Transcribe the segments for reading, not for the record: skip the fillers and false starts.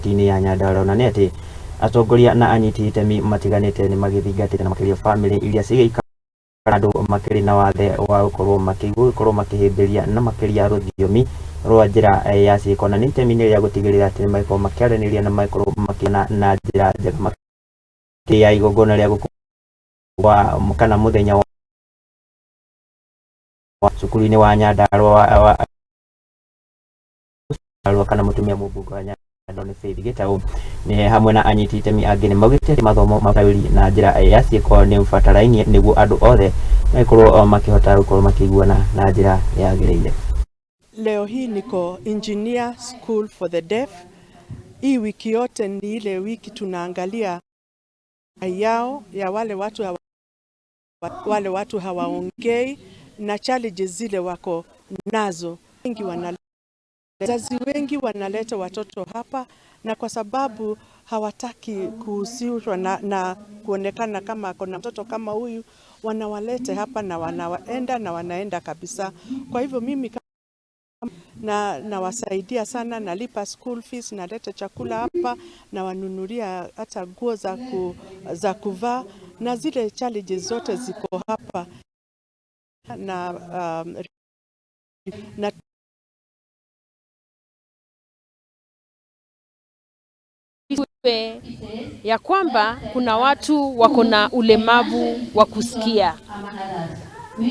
kaunti-inĩ ya Nyandarua, na nĩ atĩ atongoria na anyiti itemi matiganĩte nĩ magĩthingatĩte na makĩria bamĩrĩ iria cigĩikara andũ makĩrĩ na wathe wa gũkorwo makĩigua gũkorwo makĩhĩmbĩria na makĩria rũthiomi rwa njĩra ya ciĩko, na nĩ itemi-inĩ rĩa gũtigĩrĩra atĩ nĩ magĩkorwo makĩaranĩria na magĩkorwo makĩona na njĩra njega makĩria ya igongona rĩa gũkũngũĩra kana mũthenya wa cukuru-inĩ wa Nyandarua wa kana mũtumia mũmbunge wa Nyandarua nĩ Faith Gĩtaũ nĩ hamwe na anyiti itemi angĩ nĩ maugĩte atĩ mathomo ma taũri na njĩra ya ciĩko nĩ ũbatarainie nĩguo andũ othe magĩkorwo makĩhota gũkorwo makĩiguana na njĩra yagĩrĩire. Leo hii niko Engineer School for the Deaf. Hii wiki yote ni ile wiki tunaangalia yao ya wale watu hawaongei na challenges zile wako nazo. Wengi wana wazazi wengi wanaleta watoto hapa, na kwa sababu hawataki kuhusishwa na kuonekana kama kuna mtoto kama huyu, wanawalete hapa na wanaenda na wanaenda kabisa. Kwa hivyo mimi na nawasaidia sana, nalipa school fees, naleta chakula hapa, nawanunulia hata nguo za kuvaa na zile challenges zote ziko hapa na ya kwamba kuna watu wako na ulemavu wa kusikia,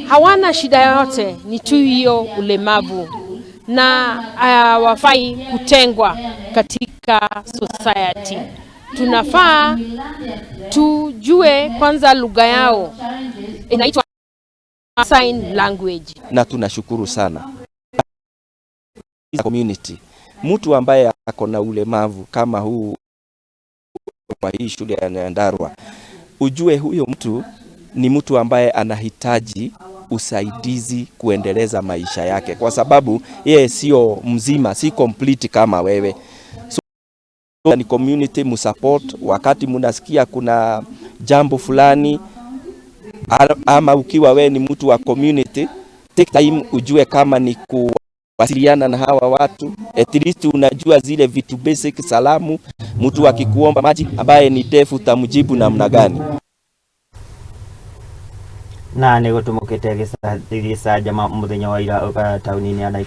hawana shida yoyote, ni tu hiyo ulemavu, na hawafai kutengwa katika society. Tunafaa tujue kwanza lugha yao inaitwa sign language. Na tunashukuru sana community. Mtu ambaye ako na ulemavu kama huu kwa hii shule ya Nyandarua, ujue huyo mtu ni mtu ambaye anahitaji usaidizi kuendeleza maisha yake, kwa sababu yeye sio mzima, si complete kama wewe. So, ni community msupport wakati mnasikia kuna jambo fulani, ama ukiwa we ni mtu wa community, take time ujue kama ni kuwasiliana na hawa watu, at least unajua zile vitu basic, salamu. Mtu akikuomba maji ambaye ni deaf utamjibu namna gani? Na nĩ gũtumũkĩte gĩcanjama mũthenya wa ira taũni-inĩ ya Naikuru.